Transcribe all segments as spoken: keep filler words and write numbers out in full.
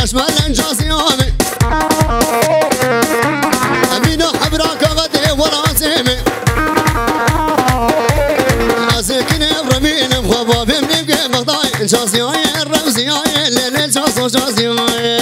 Reşme lencaziyame. Emîna hebra kaxetê welatê me. Ez ê kinê remînim xwe bavêm nêvgê Bexdayê. Caziyayê, Remziyayê, lê lê cazo caziyayê.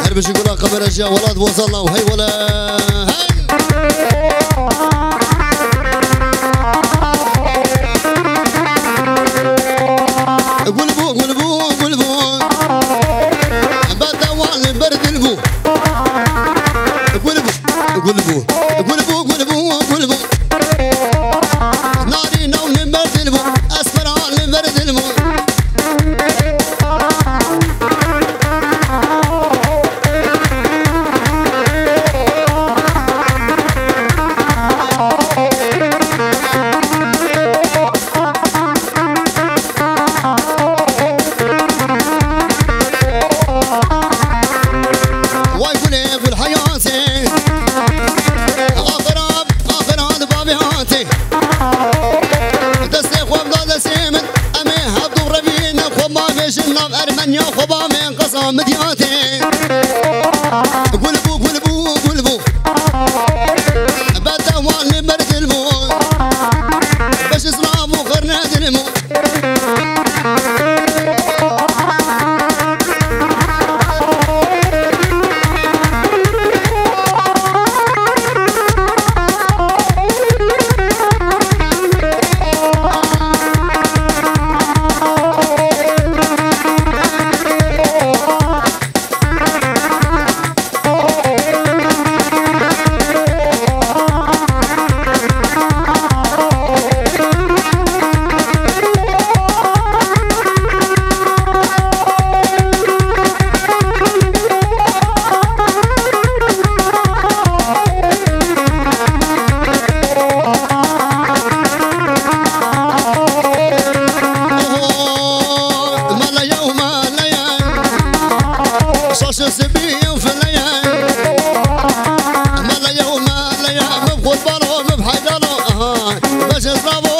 Her bijî gula qebere jiya welat bozalla û hey wele hey. Gul bû, gul bû, gul bû. Bedewan li ber dil bû. Gul bû, gul bû, gul bû, gul bû, gul bû. Narîna li ber dil bû, esmeran li ber dil bû. Vay gulê gul heyatê. Axira, axira di bavê hatê. Destê xwe bida destê min. Em ê hevdu revîne xwe bavêjin nav Ermeniya xwe bavê qeza Midyatê. Gul bû, gul bû, gul bû. Bedewan li ber dil bû. Beşiz nav û xirne dil bû. Meleya û meleya, şaşê sibî û feleya. Meleya û meleya, min qurbano, min heydano, aha. Beşê zavo,